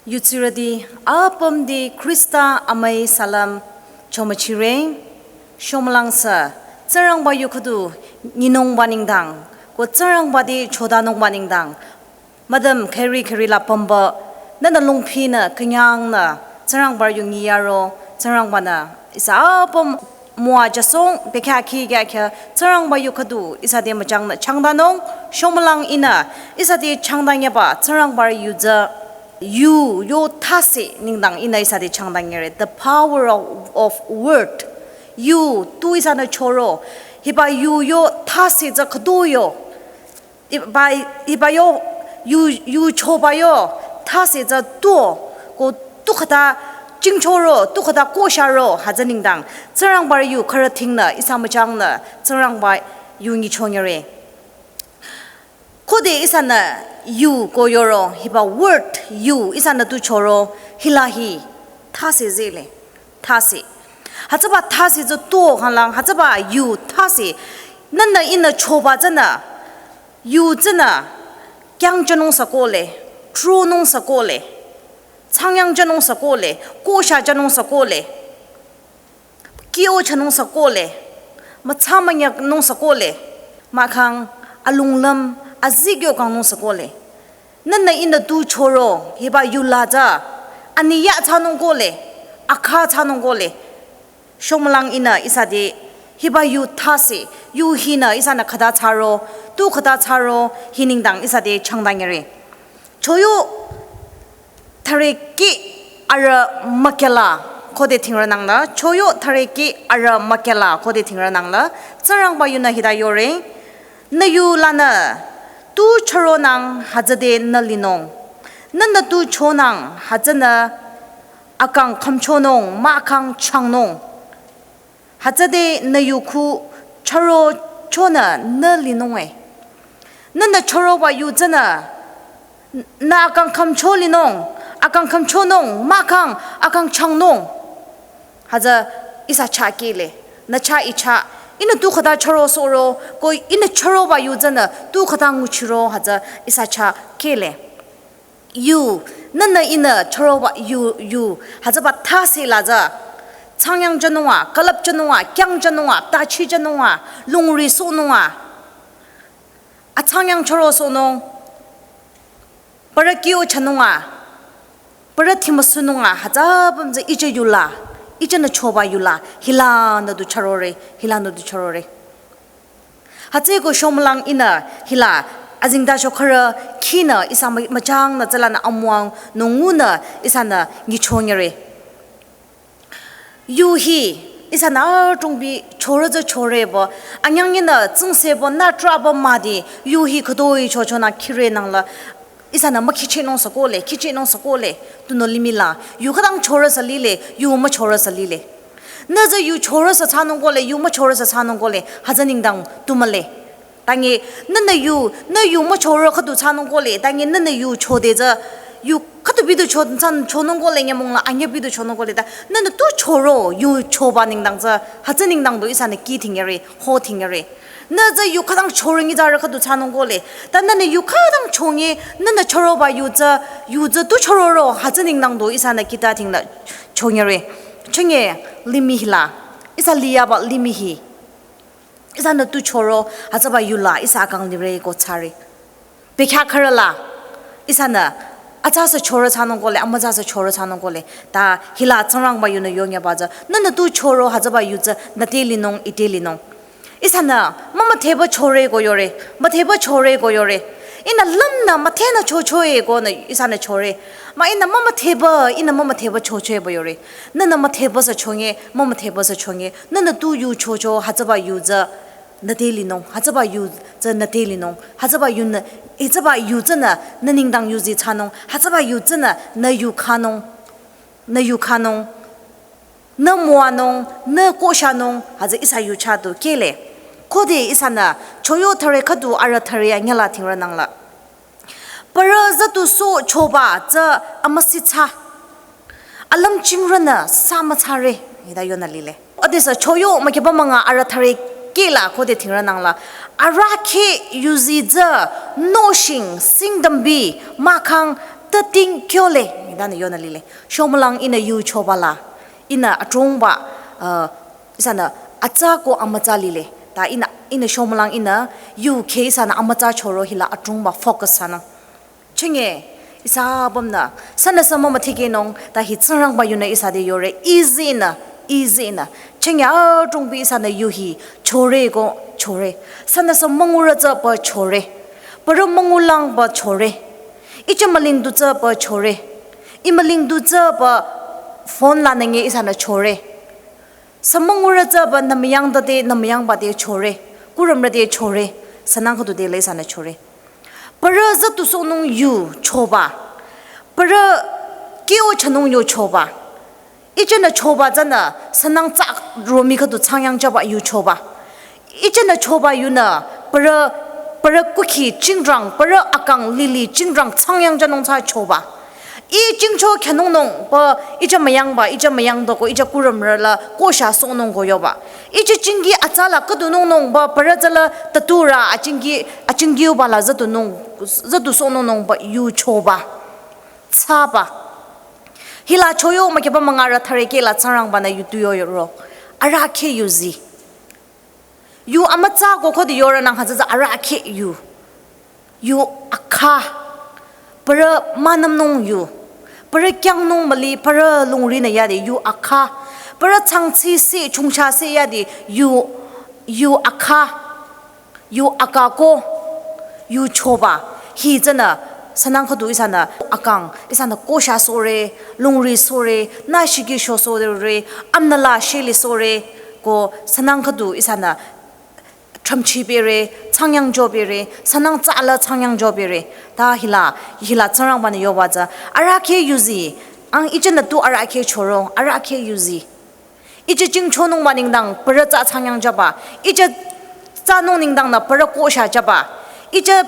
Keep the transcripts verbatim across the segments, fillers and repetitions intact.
Yutsirüti apümti Khrista amüi salam chomüchire. Shomülang sü Tsingrangba yu khüdu nyinungba nengdang ko Tsingrangba te chodanungba nengdang, madam kheri kheri la pümba nünü lungphinü künyangnü Tsingrangba yu nyiyaro. Tsingrangba-nü ihsa apüm müwajüsohng. Bekhyah khi kya kya Tsingrangba yu khüdu ihsa te müjangnü changdanung. Shomülang ihnü ihsa te changdanyeba Tsingrangba yu tsü, yu yo thase nengdang ihnü ihsa te changdanyere, the power of, of word. Yu tu ihsanü choro, hiba yu yo thase tsü khüdu yo, hiba, hiba yo, yu, yu choba yo thase tsü tuo, ko tu khüta jingchoro, tu khüta kosharo hütsü nengdang Tsingrangba yu khürü tingnü ihsa müjangnü Tsingrangba yu nyichonyere. Khode ihsanü yu ko yoro, hiba word yu ihsanü tu choro, hila hi thase zele, thase. Hütsüba thase tsü tuo khanglang, hütsüba yu thase. Nünü ihnü choba tsünü, yu tsünü, kyangjünung sü kohle, tronung sü kohle, changyangjünung sü kohle, koshajünung sü kohle, kyo chanung sü kohle, mütsa münyanung sü kohle, mahkhang alunglüm azikyo kangnung sü kohle. Nünü ihnü tu choro, hiba yu la tsü, aniyah thsanung kohle, akha thsanung kohle. Shomülang ihnü ihsa te, hiba yu thase, yu hinü ihsanü khüta thsaro, tu khüta thsaro, hi nengdang ihsa te changdanyere. Choyo thüre ki arü mükyala khode tingrü nangla, choyo thüre ki arü mükyala khode tingrü nangla, Tsingrangba yunü hita yore, nü yu lanü tu choronang hütsüde nü linung. Nünü tu chonang hütsünü akang khümchonung, mahkhang changnung. Hütsüde nü yu khu choro chonü nü linung e. Nünü choroba yu tsünü, nü akang khümcho linung, akang khümchonung, mahkhang akang changnung. Hütsü ihsa chah kehle, nü chah ih chah, ihnü tu khüta choro soro, ko ihnü choroba yu tsünü tu khüta nguchiro, hütsü ihsa chah kehle. Yu, nünü ihnü choroba yu, yu, hütsüba thase la tsü, changyangjünung a, külüpjünung a, kyangjünung a, tachijünung a, lungri sohnung a, achangyangjüro sohnung, parü kyo chanung a, parü thimüsunung a, hütsü apüm tsü ihsa yu la, ihsanü choba yu la, hilanü du chorore, hilanü du chorore. Hütsüeko shomülang ihnü hila azengtacho khürü khinü ihsa mü-, müjangnü tsülanü amüwangnung ngunü ihsanü nyichonyere. Yu hi ihsanü adrongbi chorü tsü chorepü, anyang ihnü tsingsebanü trahba müdi, yu hi khütoi chochonü khire nangla ihsanü mükhichehnung sü kohle, khichehnung sü kohle, tunüo limih la, yu khütang chorü sü lile, yu müchorü sü lile. Nü tsü yu chorü sü thsanung kohle, yu müchorü sü thsanung kohle, hütsü nengdang tu mühle. Tangi, nünü yu, nü yu müchorü khüdu thsanung kohle, tangi nünü yu chode tsü, yu khüdu bidu cho, thsan chonung kohle, nyümong la anyüh bidu chonung kohle, ta, nünü tu choro, yu choba nengdang tsü, hütsü nengdang du ihsanü kih tingyare, ho tingyare. Nü tsü yu khütang chorü nyitsarü khüdu thsanung kohle. Ta nünü yu khütang chonge, nünü choroba yu tsü, yu tsü tu chororo, hütsü nengdang du ihsanü kita tingnü chonyere. Chonge limih hila, ihsa liyaba limih hi. Ihsanü tu choro, hütsüba yu la, ihsa akang lire ko thsare. Bekhyah khürü la, ihsanü, atsa sü chorü thsanung kohle, amütsa sü chorü thsanung kohle. Ta hila Tsingrangba yunü yonyeba tsü, nünü tu choro hütsüba yu tsü, nü te linung, ih te linung. Ihsanü, mümüdheba chore ko yore, müdheba chore ko yore. Ihnü lümnü müdhenü chochoe konü ihsanü chore. Mah ihnü mümüdheba, ihnü mümüdheba chochoe ba yore. Nünü müdheba sü chonge, mümüdheba sü chonge. Nünü tu yu chocho, hütsüba yu tsü, nü te linung, hütsüba yu tsü nü te linung, hütsüba yunü, hütsüba yu tsünü nü nengdang yuzi thsanung, hütsüba yu tsünü nü yu khanung, nü yu khanung, nü müwanung, nü koshanung, hütsü ihsa yu chah du kehle. Khode ihsanü choyo thüre khüdu arü thüre anyüh la tingrü nangla. Parü züdu sohchoba tsü amüsitsa, alümchingrünü sü mütsare, hita yonü lile. Adesü choyo mükyüba münga arü thüre kehla khode tingrü nangla, arahkheh yuzi tsü nohsheng singdümbi mahkhang Tating kyole, itanü yonü lile. Shomülang ihnü yu choba la, ihnü adrongba, uh, ihsanü atsa ko amütsa lile. Ta ihnü, ihnü shomülang ihnü yu khe ihsanü amütsa choro hila adrongba focus thsanü. Chenge, ihsa apümnü, sünüsü mümüdhekehnung, ta hi Tsingrangba yunü ihsa te yore, izinü, izinü. Chenge adrongbi ihsanü yu hi chore ko chore. Sünüsü müngurü tsü pü chore. Parü müngulang pü chore. Iche mülingdu tsü pü chore. I mülingdu tsü pü phone lanü nge ihsanü chore. Sü müngurü tsü pü nümüyang tate, nümüyangba te chore. Kurümrü te chore. Sünang khüdu te le ihsanü chore. Parü zütusohnung yu choba. Parü kyo chanung yu choba. Iche nü choba tsünü sünang tsa romi khüdu changyang jaba yu choba. Iche nü choba yunü parü, parü kukhi chingrang, parü akang lili chingrang changyang janung tsü choba. I chingcho khenungnung pü iche müyangba, iche müyangdo ko, iche kurümrü la kosha sohnung ko yoba. Iche chingi atsa la khüdunungnung pü parü tsü la taturü achingi, achingi uba la zütunung, zütusohnungnung pü yu choba. Tsaba. Hila choyo mükheba müngarü thüre kehla Tsingrangbanü yu tu yo yoro. Arahkheh yuzi. Yu amütsa ko khode yorünang hütsütsü arahkheh yu. Yu akha. Parü münümnung yu. Parü kyangnung müli, parü lungrinü yade yu akha. Parü changchi se, chungcha se yade yu, yu akha. Yu akha ko, yu choba, hi tsünü, sünang khüdu ihsanü, akang, ihsanü kosha sohre, lungri sohre, nü shiki sho sohre, amnala sheli sohre, ko sünang khüdu ihsanü, tramchi bere, changyang jo bere, sünang tsala changyang jo bere, ta hila, hila Tsingrangbanü yoba tsü, arahkheh yuzi, ang iche nü tu arahkheh choro, arahkheh yuzi. Iche chingchonungba nengdang parü tsü changyang jaba. Iche tsanung nengdang nü parü kosha jaba. Iche,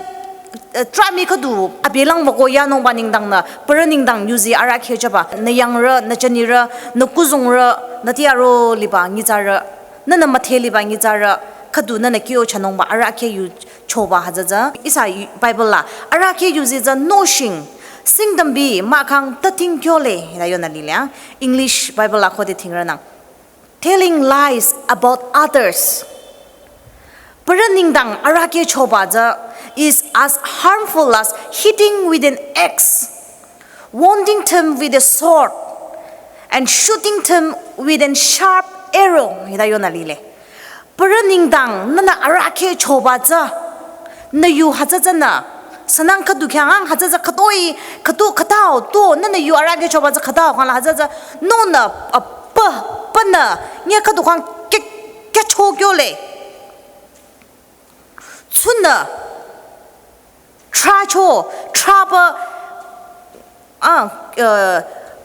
eh, trami khüdu abelangba ko yanungba nengdang nü parü nengdang yuzi arahkheh jaba. Nü yangrü, nü jünirü, nü kuzongrü, nü tiaro liba nyitsarü, nünü müdhe liba nyitsarü, khüdu nünü kyo chanungba arahkheh yu choba hütsütsü. Ihsa yu-, Bible la arahkheh yuzi tsü nohsheng, singdambi mahkhang tating kyole, hita yonü lile, ah. English Bible la khode thingrünang. Telling lies about others. Parü nengdang arahkheh choba tsü is as harmful as hitting with an axe, wounding them with a sword, and shooting them with a sharp arrow. Hita yonü lile. Parü nengdang nünü arahkheh choba tsü, nü yu hütsütsünü, sünang khüdu khyang ang hütsütsü khütoi, khütu khütao, tu nünü yu arahkheh choba tsü khütao khangla hütsütsü, nunü, a, pü, pünü, nye khüdu khang keh, kehcho kyole. Tsunü, tracho, trapü, ah, eh,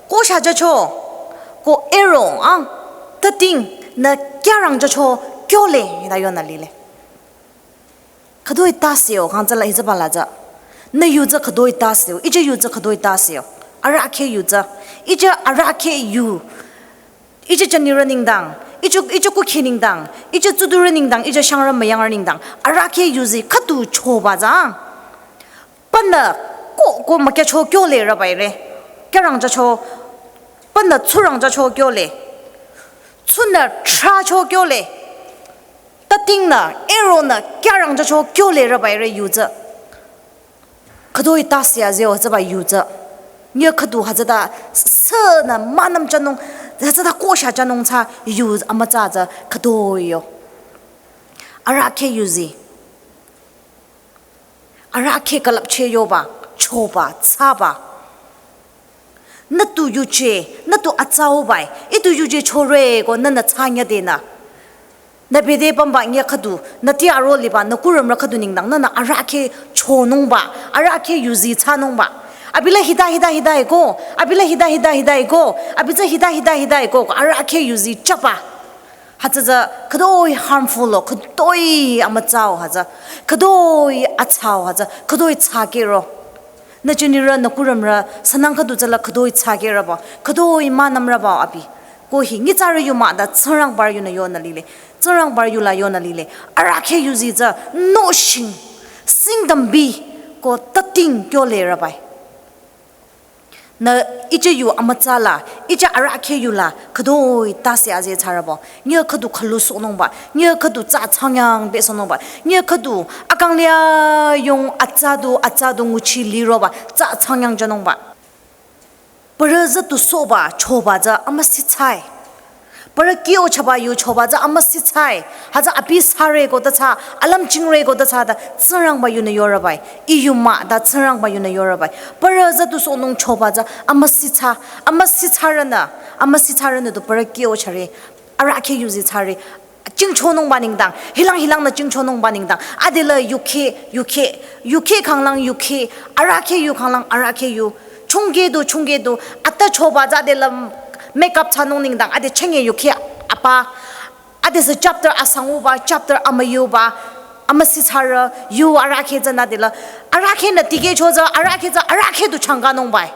kosha jacho, ko arrow, ah, tating, nü kyarang jacho, kyole, hita yonü lile. Khütoi taseo, khang tsüla hitsüba la tsü. Nü yu tsü khütoi taseo, iche yu tsü khütoi taseo. Arahkheh yu tsü. Iche arahkheh yu. Iche jünirü nengdang, iche, iche kukhi nengdang, iche tsudurü nengdang, iche shangrü müyangrü nengdang, arahkheh yuzi khüdu choba tsü. Pünü ko, ko mükehcho kyole rübaire. Kyarang jacho, pünü tsurang jacho kyole. Tsunü tracho kyole. Tatingnü, arrownü, kyarang jacho kyole rübaire yu tsü. Khütoi tase azeo hütsüba yu tsü. Nye khüdu hütsüta sünü münüm jünung, hütsüta kosha jünung tsü yu amütsa tsü khütoi yo. Arahkheh yuzi. Arahkheh külüpcheh yoba, choba, tsaba. Nü tu yuje, nü tu atsaubai, i tu yuje chore ko nünü tsanya denü. Nü bede pümba nye khüdu, nü tiaro liba, nü kurümrü khüdu nengdang, nünü arahkheh chonungba, arahkheh yuzi tsanungba. Abi la hita, hita, hita eko, abi la hita, hita, hita eko, abi tsü hita, hita, hita eko, arahkheh yuzi chaba. Hütsü tsü khütoi harmful lo, khütoi amütsao hütsü, khütoi atsao hütsü, khütoi tsakero. Nü jünirü, nü kurümrü, sünang khüdu tsüla khütoi tsakerüba, khütoi münümrüba abi. Ko hi nyitsarü yu mah ta Tsingrangbarü yunü yonü lile, Tsingrangbarü yula yonü lile. Arahkheh yuzi tsü nohsheng, singdambi, ko tating kyole rübai. Nü ije yu amütsa la, ije arahkheh yu la, khütoi tase aze thsarübo. Nyi khüdu khülu sohnungba, nyi khüdu tsa changyang be sohnungba, nyi khüdu akang lia yong atsa du, atsa du nguchi liroba, tsa changyang jünungba. Parü zütu sohba, choba tsü amüsitsai. Parü kyo chaba yu choba tsü amüsitsai. Hütsü abi thsare ko ta thsa, alüm chingre ko ta thsa ta Tsingrangba yunü yorübai. I yu mah ta Tsingrangba yunü yorübai. Parü zütu sohnung choba tsü amüsitsa, amüsitsarünü, amüsitsarünü tu parü kyo chare. Arahkheh yuzi thsare. Jingchonungba nengdang, hilang hilangnü jingchonungba nengdang. Adela yukheh, yukheh, yukheh khanglang yukheh, arahkheh yu khanglang arahkheh yu. Chungkeh du, chungkeh du, ata choba tsü adela makeup thsanung nengdang, ade chenge yukheh apa. Adesü chapter asanguba, chapter amüyuba, amüsitsarü, yu arahkheh tsünü adela. Arahkheh nü tikehcho tsü, arahkheh tsü, arahkheh du changkanungbai.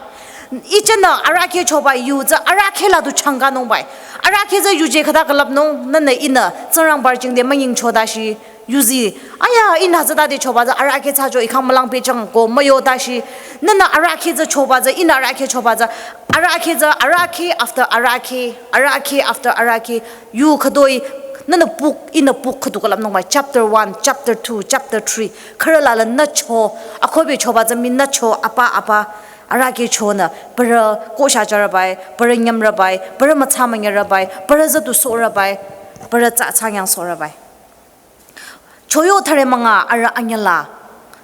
Ijenü arahkheh choba yu tsü arahkheh la du changkanungbai. Arahkheh tsü yuje khüta külüpnung, nünü ihnü Tsingrangba jingte münyingcho tashi yuzi. Aya, ihnü hütsütade choba tsü arahkheh thsacho i khang mülang pehjüng ko müyo tashi. Nünü arahkheh tsü choba tsü, ihnü arahkheh choba tsü. Arahkheh tsü, arahkheh after arahkheh, arahkheh after arahkheh. Yu khütoi, nünü book, ihnü book khüdu külüpnungbai. Chapter one, chapter two, chapter three. Khürü la la nücho, akhobe choba tsü mii nücho, apa, apa. Arahkheh chonü, parü kosha jarübai, parü nyümrübai, parü mütsa münyerübai, parü zütu sohrübai, parü tsa changyang sohrübai. Choyo thüre münga arüh anyüla,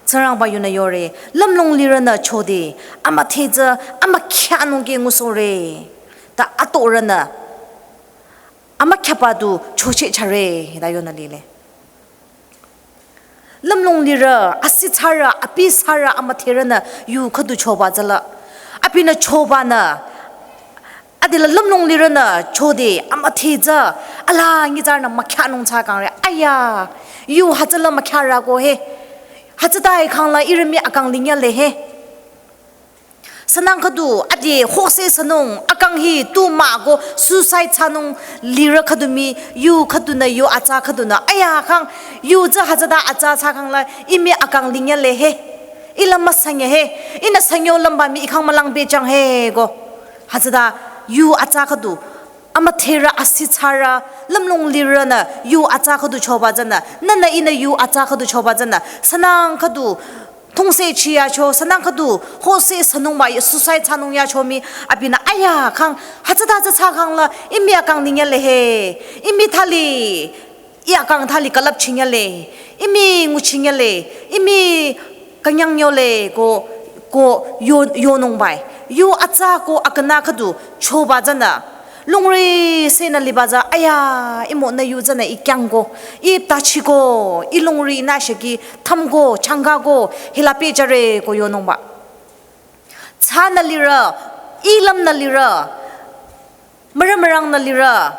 Tsingrangba yunü yore, lümlong lirünü chode, amüdhe tsü, amükhyah nungkeh ngusohre, ta atorünü, amükhyahba du chocheh chare, ta yonü lile. Lümlong lirü, asitsarü, abi thsarü, amüdherünü yu khüdu choba tsüla. Abinü chobanü, adela lümlong lirünü chode, amüdhe tsü, ala nyitsarünü mükhyah nung thsa kangre. Aya, yu hütsüla mükhyah rü ko he. Hütsüta i khangla ihrü mii akang linyale he. Sünang khüdu, ade hose sünung, akang hi tu mah ko suicide thsanung lirü khüdu mii, yu khüdunü, yu atsa khüdunü. Aya khang, yu tsü hütsüta atsa thsa khangla, i mii akang linyale he. I la müsanye he. Ihnü sünyo lümba mii i khang mülang pehjüng he ko. Hütsüta, yu atsa khüdu. Amüdherü asitsarü, lümlong lirünü, yu atsa khüdu choba tsünü. Nünü ihnü yu atsa khüdu choba tsünü. Sünang khüdu, tongse chiyacho, sünang khüdu, hose sünungba, suicide thsanung yacho mii, abinü aya khang, hütsüta tsü thsa khangla, i mii akang linyale he, i mii thali, i akang thali külüp chinyale, i mii nguchinyale, i mii künyang nyole ko, ko yo, yonungbai. Yu atsa ko akünü khüdu, choba tsünü. Longri senü liba tsü, aya, i monü yu tsünü i kyangko, i tachiko, i longri nü sheki, thümko, changkako, hila pehjüre ko yonungba. Tsanü lirü, i lümnü lirü, mürü mürangnü lirü,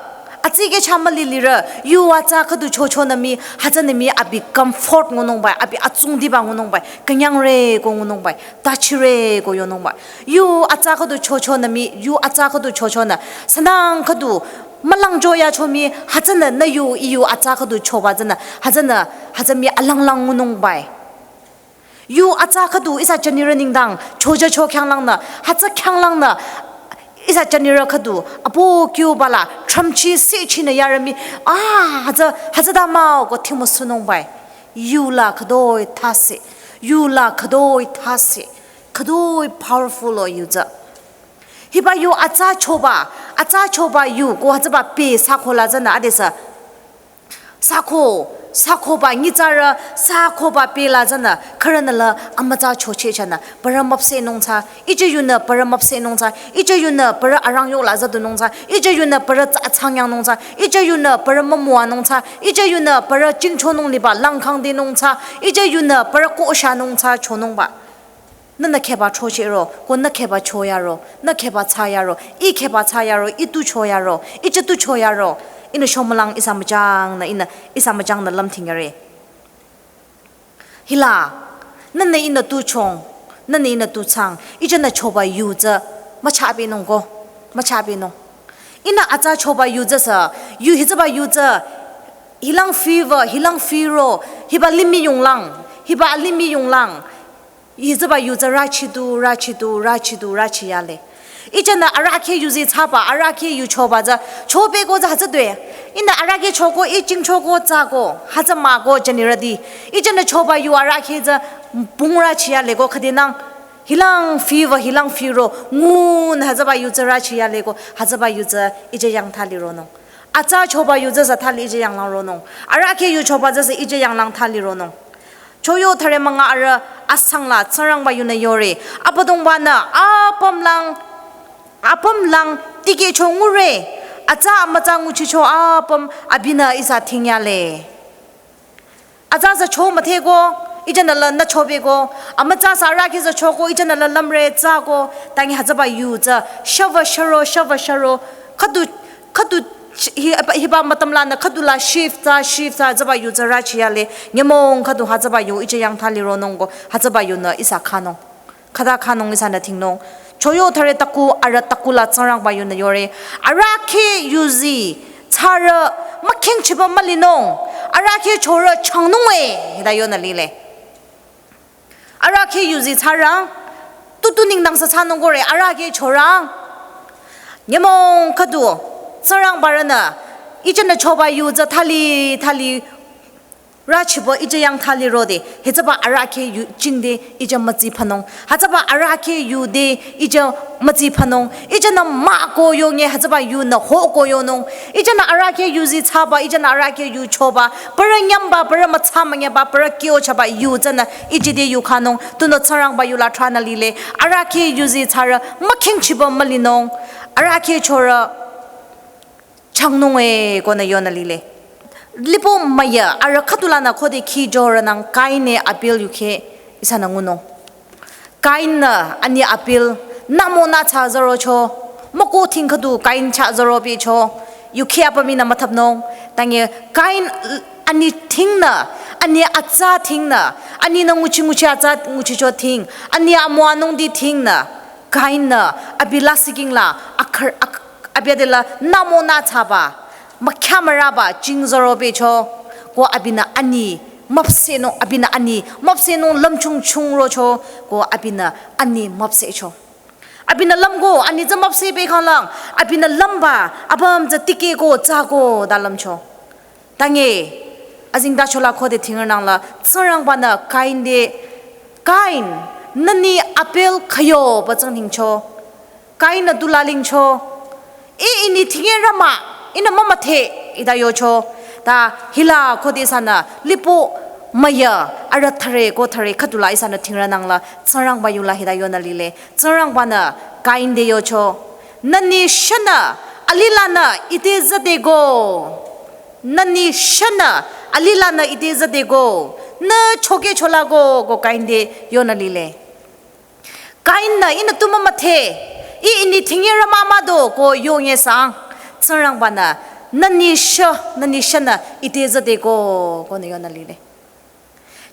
atsike cha müli lirü, yu atsa khüdu chochonü mii, hütsünü mii abi comfort ngunungbai, abi atsungdiba ngunungbai, künyangre ko ngunungbai, tachire ko yonungbai. Yu atsa khüdu chochonü mii, yu atsa khüdu chochonü, sünang khüdu, mülangjo yacho mii, hütsünü nü yu, i yu atsa khüdu choba tsünü, hütsünü, hütsü mii alanglang ngunungbai. Yu atsa khüdu ihsa jünirü nengdang, chojacho khyanglangnü, hütsü khyanglangnü, ihsa jünirü khüdu, apu kyo bala, thrümchi sechinü yarü mii, ah, hütsü, hütsüta mah-o ko thimüsunungbai. Yu la khütoi thase, yu la khütoi thase, khütoi powerful-o yu tsü. Hiba yu atsa choba, atsa choba yu ko hütsüba pe sakho la tsünü adesü. Sakho, sakhoba nyitsarü, sakhoba pe la tsünü, khürünü la amütsa chocheh chanü, parü müpsehnung tsü, ije yunü parü müpsehnung tsü, ije yunü parü arangyo la züdunung tsü, ije yunü parü tsa changyang nung tsü, ije yunü parü mümüwanung tsü, ije yunü parü jingchonung liba langkhang dinung tsü, ije yunü parü koshanung tsü chonungba. Nünü kheba chochehro, ko nü kheba choyaro, nü kheba tsayaro, i kheba tsayaro, i tu choyaro, ije tu choyaro, ihnü shomülang ihsa müjangnü, ihnü ihsa müjangnü lümthingyare. Hila, nünü ihnü tu chong, nünü ihnü tu tsang, ijenü choba yu tsü, müchabenung ko, müchabenung. Ihnü atsa choba yu tsü sü, yu hitsüba yu tsü, hilang fever, hilang firo, hiba limih yonglang, hiba limih yonglang. Hütsüba yu tsü rüchidu, rüchidu, rüchidu, rüchiyale. Ihsanü arahkheh yuzi thsaba, arahkheh yuchoba tsü, chobeko tsü hütsüdue. Ihnü arahkheh choko, iching choko, tsüko, hütsü mah ko jünirüti. Ihsanü choba yu arahkheh tsü, pung rüchiyale ko khüdenang. Hilang fiba, hilang firo, ngunü hütsüba yu tsü rüchiyale ko, hütsüba yu tsü ihsa yang thali ronung. Atsa choba yu tsü sü thali ihsa yanglang ronung. Arahkheh yuchoba tsü sü ihsa yanglang thali ronung. Choyo thüre münga arüh asangla Tsingrangba yunü yore. Abüdongbanü apümlang, apümlang tikehcho ngure. Atsa amütsa nguchicho apüm abinü ihsa thingyale. Atsa sü cho müdheko, ihsanü la nü chobeko. Amütsa sü arahkheh sü choko, ihsanü la lümre tsüko. Tangi hütsüba yu tsü, shüba shüro, shüba shüro. Khüdu, khüdu, hi, hiba mütümlanü, khüdula shift tsü, shift tsü, hütsüba yu tsü rüchiyale. Nyümong khüdu hütsüba yu, ihsa yang thali ronung ko, hütsüba yunü ihsa khanung. Khüta khanung ihsanü thingnung. Choyo thüre taku, arüh takula Tsingrangba yunü yore. Arahkheh yuzi, thsarü, mükhingchiba mülinung. Arahkheh chorü changnunge, hita yonü lile. Arahkheh yuzi thsarü, tutu nengdang sü thsanung kore, arahkheh chorü. Nyümong khüdu, Tsingrangba rünü, ihsanü choba yu tsü thali, thali, rüchibo ihsa yang thali rode, hütsüba arahkheh yu jingde ihsa mütsi phanung. Hütsüba arahkheh yude ihsa mütsi phanung. Ihsanü mah ko yonge hütsüba yunü ho ko yonung. Ihsanü arahkheh yuzi thsaba, ihsanü arahkheh yuchoba, parü nyümba, parü mütsa münyüba, parü kyochaba yu tsünü ihsa te yu khanung. Tunüo Tsingrangba yula thranü lile. Arahkheh yuzi thsarü, mükhingchiba mülinung. Arahkheh chorü, changnunge konü yonü lile. Lipo müya, arüh khüdulanü khode khi jorünang Kain-e Abel yukheh ihsanü ngunung. Kain-nü ani Abel, nümo nü thsa zürocho, müko thing khüdu Kain chah züro pehcho, yukheh apüminü müthapnung. Tangi Kain ani thingnü, ani atsa thingnü, aninü nguchi nguchi atsa nguchicho thing, ani amüwanungdi thingnü, Kain-nü abi lasihking la akhar, ak-, abi adela nümo nü thsaba, mükhya müraba jing züro pehcho, ko abinü ani müpsehnung, abinü ani müpsehnung lümchung chung rocho, ko abinü ani müpsehcho. Abinü lümko, ani tsü müpseh pehkhanglang, abinü lümba, apüm tsü tikehko, tsüko ta lümcho. Tangi, azengtachola khode thingrünangla, Tsingrangbanü Kain te, Kain, nü ni Abel khüyoba tsang ningcho. Kain-nü tu lalingcho. Ih ini thingyerü mah, ihnü mümüdhe, hita yocho. Ta hila khode ihsanü, lipo müya, arüh thüre ko thüre khüdula ihsanü thingrünangla, Tsingrangba yula hita yonü lile. Tsingrangbanü Kain te yocho. Nü ni shünü, alilanü ite züdeko. Nü ni shünü, alilanü ite züdeko. Nü chokehchola ko, ko Kain te yonü lile. Kain-nü ihnü tu mümüdhe, ih ini thingyerü mah mah do ko yonge sang. Tsingrangbanü, nü ni shü, nü ni shünü ite züdeko, konü yonü lile.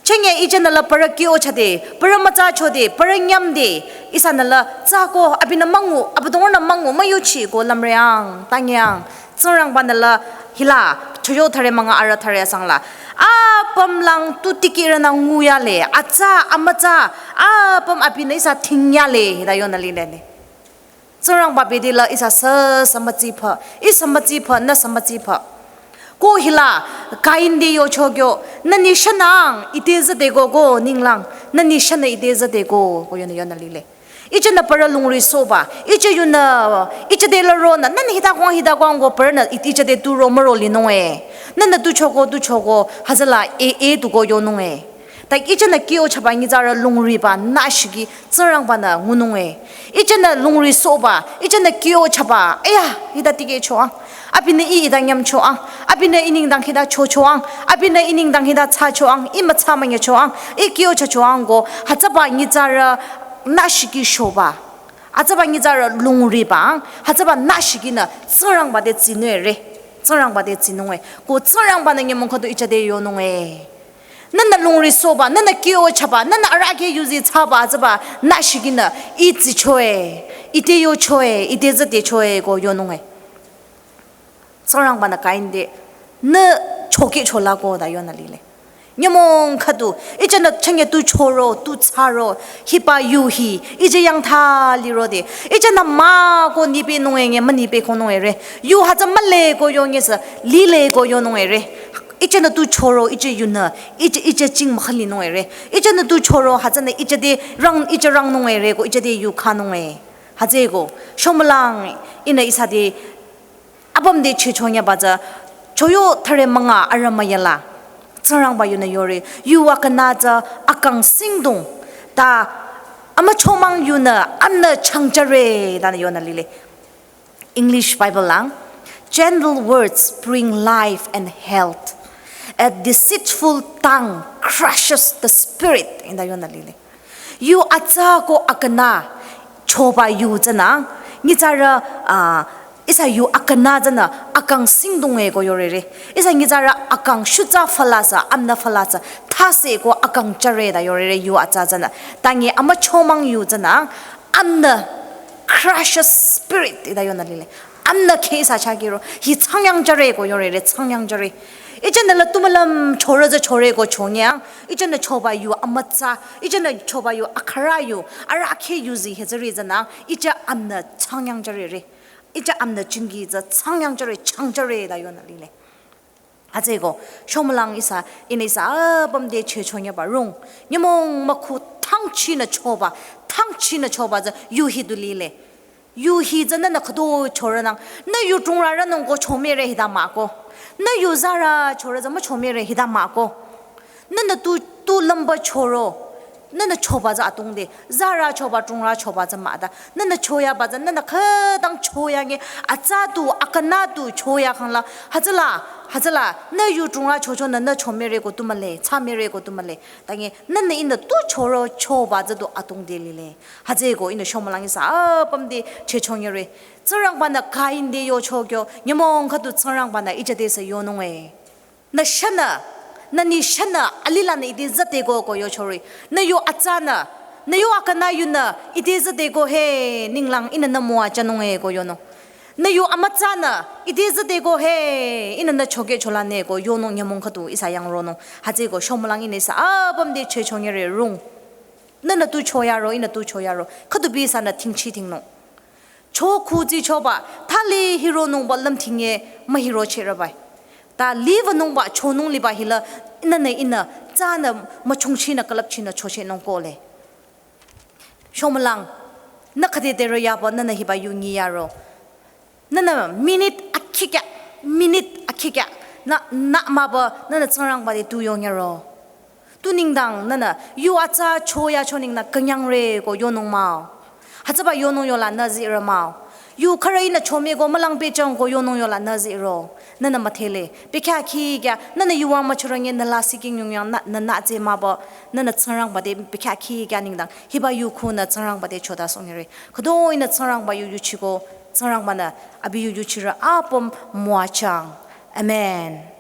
Chenge ihsanü la parü kyochade, parü mütsachode, parü nyümde, ihsanü la tsüko, abinü müngu, abüdongrünü müngu, müyuchi ko lümreang, tangyang. Tsingrangbanü la hila, choyo thüre münga arüh thüre asangla. Apümlang tu tikehrünü nguyale, atsa, amütsa, apüm abinü ihsa thingyale, hita yonü lile ne. Tsingrangba bede la ihsa sü, sü mütsipü, ih sü mütsipü, nü sü mütsipü. Ko hila, Kain te yocho kyo, nü ni shünang, ite züdeko ko ninglang, nü ni shünü ite züdeko, ko yonü yonü lile. Ihsanü parü lungri sohba, ihsa yunü, ihsa te la ronü, nünü hita kwang hita kwang ko parünü, ih-, ihsa te tu ro müro linunge. Nünü tu choko, tu choko, hütsüla e, e tu ko yonunge. Ta ihsanü kyochaba nyitsarü lungriba nü shiki Tsingrangbanü ngununge. Ihsanü lungri sohba, ihsanü kyochaba, aya, hita tikehchoang. Abinü ih hita nyümchoang. Abinü ih nengdang hita chochoang. Abinü ih nengdang hita thsachoang. Ih mütsa münyüchoang. Ih kyochachoang ko, hütsüba nyitsarü nü shiki shoba. Hütsüba nyitsarü lungriba, hütsüba nü shikinü Tsingrangba te tsinüre. Tsingrangba te tsinunge. Ko Tsingrangbanü nyümong khüdu ihsa te yonunge. Nünü lungri sohba, nünü kyochaba, nünü arahkheh yuzi thsaba, hütsüba nü shikinü ih tsichoe, ite yochoe, ite züdechoe ko yonunge. Tsingrangbanü Kain te, nü chokehchola ko ta yonü lile. Nyümong khüdu, ijenü chenge tu choro, tu tsaro, hiba yu hi, ije yang tha lirode, ijenü mah ko nipünung e nge, münipü konung e re, yu hütsü mühle ko yo nge sü, lile ko yonung e re, ijenü tu choro, ije yunü, ije, ije ching mükhalinung e re, ijenü tu choro, hütsünü ije de rang, ije rangnung e re ko, ije de yu khanung e. Hütsüeko, shomülang, ihnü ihsa de, apüm de chehcho nyaba tsü, choyo thüre münga arüh müyala. Tsingrangba yunü yore, yu akünü tsü akang singdong, ta amüchomang yunü amnü changjüre, tanü yonü lile. English Bible lang, "Gentle words bring life and health. A deceitful tongue crushes the spirit," inü yonü lile. Yu atsa ko akünü choba yu tsünü, nyitsarü, ah, ihsa yu akünü tsünü akang singdong e ko yore re. Ihsa nyitsarü akang shutsa fala sü, amnü fala sü, thase ko akang jüre ta yore re yu atsa tsünü. Tangi amüchomang yu tsünü, amnü crushes spirit, ita yonü lile. Amnü kheh sa chakiro, hi changyang jüre ko yore re, changyang jüre. Ijenü la tu mülüm chorü tsü chore ko chongyang, ijenü choba yu amütsa, ijenü choba yu akhürü yu, arüh kheh yu zi hütsüri tsünü, ije amnü changyang jüre re. Ije amnü jingki tsü changyang jüre, changjüre ta yonü lile. Hütsüeko, shomülang ihsa, ihnü ihsa apüm de chehcho nyaba rung. Nyümong mükhu thangchinü choba, thangchinü choba tsü yu hi du lile. Yu hi tsü nünü khüdu chorünang, nü yu tungrarünung ko chomüre hita mah ko. Nü yu zarü chorü tsü müchomüre hita mah ko. Nünü tu, tu lümba choro. Nünü choba tsü atungde, zarü choba, tungrü choba tsü mah ta. Nünü choyaba tsü, nünü khütang choya nge, atsa tu, akünü tu choya khangla, hütsüla, hütsüla, nü yu tungrü chochonü, nü chomüre ko tu mühle, tsamüre ko tu mühle. Tangi, nünü ihnü tu choro choba tsü tu atungde lile. Hütsüeko ihnü shomülang ihsa apüm de chehcho nyore. Tsingrangbanü Kain te yocho kyo, nyümong khüdu Tsingrangbanü ije te sü yonung e. Nü shanü, nü ni shanü, alilanü ite züdeko ko yochori. Nü yu atsanü, nü yu akünü yunü, ite züdeko he, ninglang ihnü nü müwajünung e ko yonung. Nü yu amütsanü, ite züdeko he, ihnü nü chokeh cholanü ko yonung nyümong khüdu ihsa yang ronung. Hütsüeko shomülang ihnü ihsa apüm de chehcho nyore rung. Nünü tu choyaro, ihnü tu choyaro. Khüdu bi ihsanü tingchi tingnung. Cho khuzi choba, thali hironungba lümthingye mühirocheh rabai. Ta liwünungba chonung liba hila, ihnünü ihnü, tsanü müchungchinü külüpchinü chochehnung kohle. Shomülang, nü khüde te ro yaba, nünü hiba yu ngi yaro. Nünü minute akhikya, minute akhikya, nü, nü maba, nünü Tsingrangba te tu yongyaro. Tu nengdang nünü, yu atsa choyacho nengdang künyangre ko yonung mah-o. Hütsüba yonung yola nü zire mah-o. Yu khürü ihnü chomüko mülang pehjüng ko yonung yola nü ziro. Nünü müdhele, bekhyah khikya, nünü yu wüng müchürünge nü lasih khingyungyang nü, nü nü tsü mah-o, nünü Tsingrangba te bekhyah khikya nengdang. Hiba yu khunü Tsingrangba te chotasohnyire. Khüdu ihnü Tsingrangba yu yuchiko, Tsingrangbanü abi yu yuchirü apüm müwajüng. Amen.